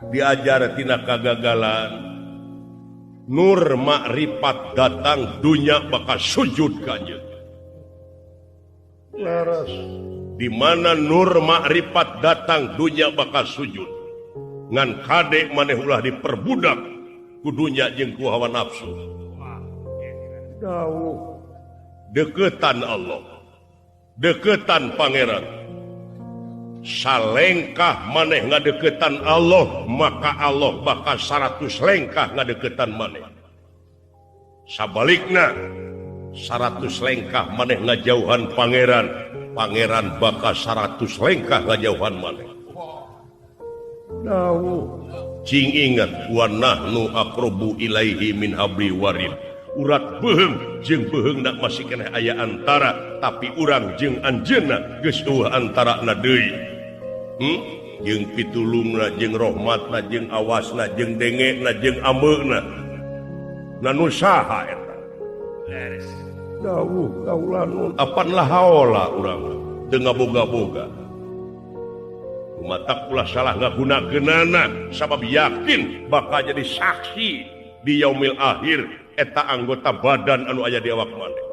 Diajar tina kagagalan. Nur makrifat datang, dunya bakal sujud ka anjeun. Leres. Di mana nur makrifat datang, dunya bakal sujud. Ngan kade maneh ulah diperbudak ku dunya jeung ku hawa nafsu. Dawuh. Deketan Allah, deketan Pangeran. Salengkah maneh ngadeketan Allah, maka Allah bakal 100 lengkah ngadeketan maneh. Sabalikna 100 lengkah maneh ngajauhan Pangeran, Pangeran bakal 100 lengkah ngajauhan maneh. Dawuh. Cing ingat wa nahnu aqrabu ilaihi min habli warid. Urat beuheung jeung beuheungna masih keneh aya antara, tapi urang jeung anjeunna geus eueuh antarana deui. Jeung pitulungna, jeung rahmatna, jeung awasna, jeung dengena, jeung ambeuna. Na nu saha eta? Leres. Dawuh kaula nun. Apan lah haola urang teu ngaboga-boga. Matak ulah salah ngagunakeunana sabab yakin bakal jadi saksi di yaumil akhir eta anggota badan anu aya di awak maneh.